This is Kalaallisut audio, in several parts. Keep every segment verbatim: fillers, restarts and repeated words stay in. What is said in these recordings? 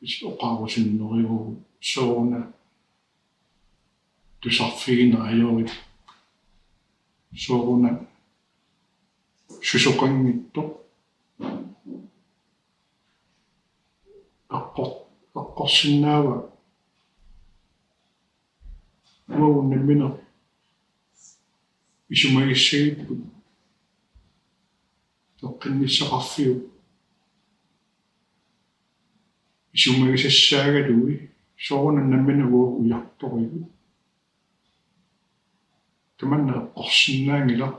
oqarusunnerujuuvoq sooruna tusarfigineq ajorit, sooruna susoqanngitsoq. Eqqor-, eqqorsinnaava uagut nammineq isumagissagipput, peqqinnissaqarfiup isumagisassaagalugit, sooruna nammineq uagut ujartorigut? Tamanna eqqorsinnaanngilaq.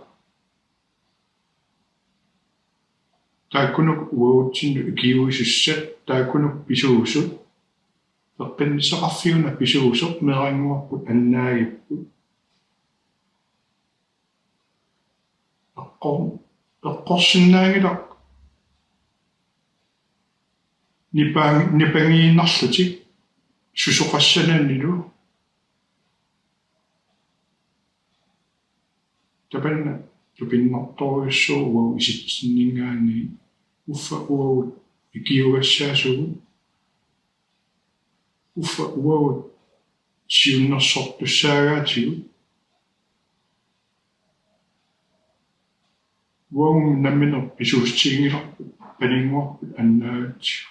Taakkunuku uagutsinnut ikiuisussat, taakkunuku pisuusut, peqqinnissaqarfiuna pisuusoq meerannguarput annaagipput. Eqqor-, eqqorsinnaanngilaq nipaa-, nipangiinnarlutik susoqassananilu. Tamanna tupinnartorujussuuvoq uagut isitsinninngaanniit, uffa uagut ikiugassaasugut, uffa uagut siunnersortussaagaatigut, uagut nammineq pisuussutiginngilarput paninnguarput annaagatsigu.